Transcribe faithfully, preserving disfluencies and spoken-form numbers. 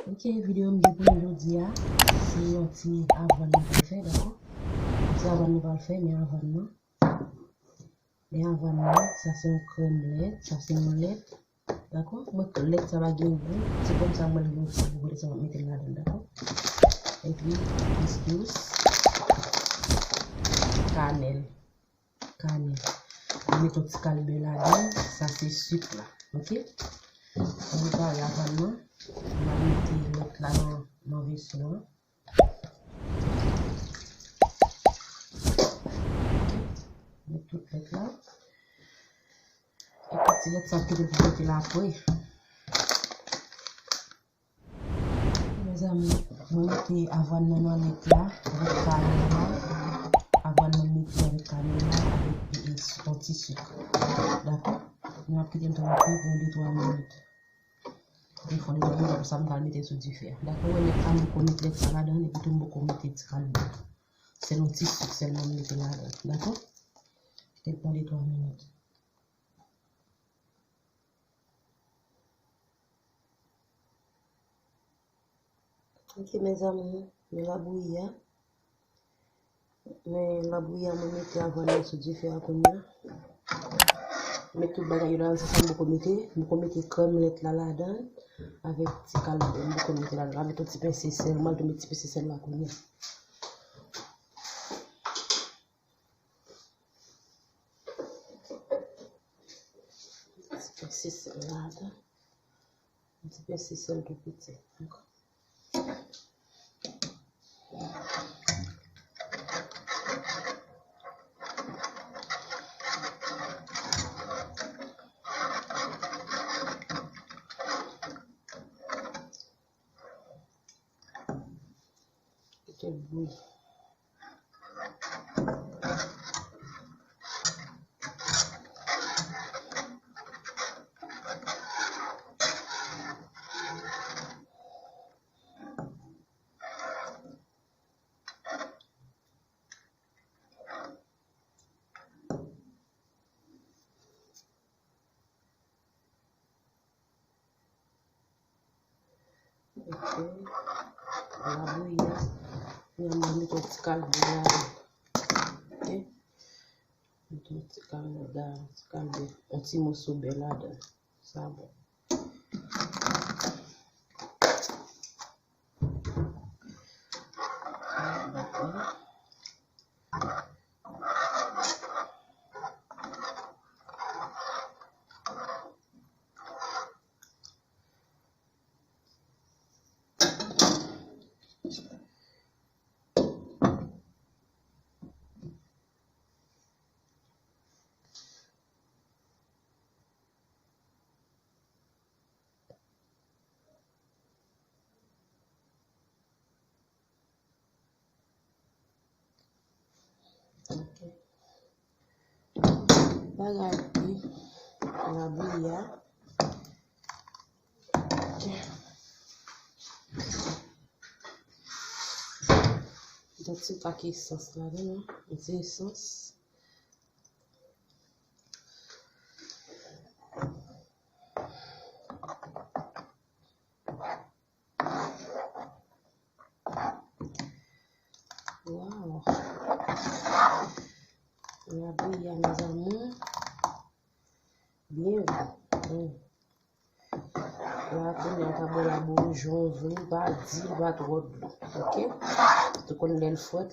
Ok, videyo m gen pou nou jodi a, se yon ti avwàn nou pral fè, dakò? Yon ti avwàn nou pral fè, men avwàn nan. Men avwàn nan, sa se yon krèm lèt, sa se yon lèt, dakò? Mwen, lèt sa pa gen gou, se konsa mwen gen yon ti gou, poutèt sa m ap mete l ladan, dakò? Epi, plis dous, kanèl. Kanèl. Mwen mete yon ti kal bè ladan, sa se sik la, ok? Mwen prepare avwàn nan, mwen mete lèt la nan, nan veso an. Ok, met tout lèt la. Epi ti lèt sa m kite pou mete l apre. Mezanmi, mwen mete avwàn nan nan lèt la, avèk kanèl la, avwàn nan mete avèk kanèl la, avèk yon ti sik. Dakò? Nou ap kite l tranpe pou de twa minit. Li fè yon de twa minit, apre sa m pral mete l sou dife a. Dakò? Wè, lèt sa m poko met lèt sa ladan, epi tou m poko mete ti kal bè. Se yon ti sik sèlman m mete ladan. Dakò? Kite l pran de twa minit. Ok, mezanmi, men labouyi a. Men labouyi a, mwen mete avwàn nan sou dife a kounye a. Met tout bagay yo ladan, se sa m poko mete. M poko mete krèm lèt la ladan, avèk ti kal bè m poko mete ladan. Avèk yon ti pense sèl, mwen tou met ti pense sèl la kounye a. Ti pense sèl ladan. Yon ti pense sèl tou piti. Dakò. Kite l bouyi. Ok. Labouyi a. Kounye a m mete yon ti kal bè ladan. Ok. Mete yon ti kal bè, ti kal bè, yon ti moso bè ladan. Sa bon. Ok. Bagay ki labouyi a. Ok. Yon ti pak esans ladan, non? Yon ti esans. Waw. Labouyi a, mes amours. Byen bon. Hmm. La, kounye a, w ka bwè labouyi jan w vle, pa di l pa twò dlo. Ok? Ou konn lè l frèt,